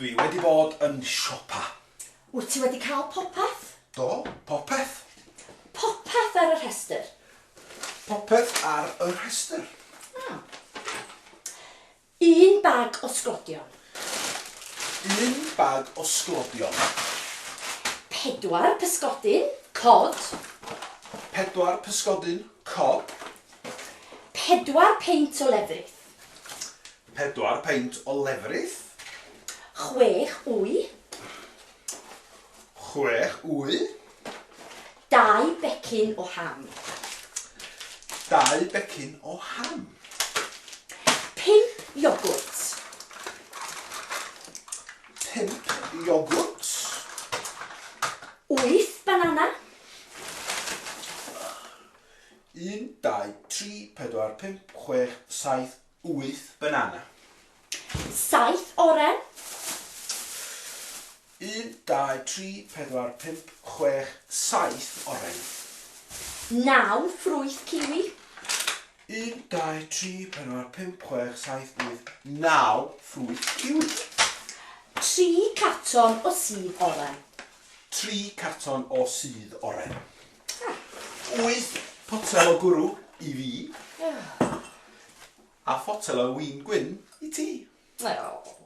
Dwi wedi bod yn siopa. Wyt ti wedi cael popeth? Do, popeth. Popeth ar y rhestr. Popeth ar y rhestr. Ah. Un bag o sglodion. Un bag o sglodion. Pedwar pysgodyn, cod. Pedwar pysgodyn, cod. Pedwar peint o lefrith. Pedwar peint o lefrith. Chwech wy. Chwech wy. Dau becyn o ham. Dau becyn o ham. Pump iogwrt. Pump iogwrt. Wyth banana. Un, dau, tri, pedwar, pump, chwech, saith, wyth banana. Saith oren. 1, 2, 3, 4, 5, 6, 7 oren. Naw ffrwyth ciwi. 1, 2, 3, 4, 5, 6, 7, 8, 9 ffrwyth ciwi. Tri carton o sudd oren. Tri carton o sudd oren. Wyth potel o gwrw i fi. A photel o win gwyn i ti. Oh.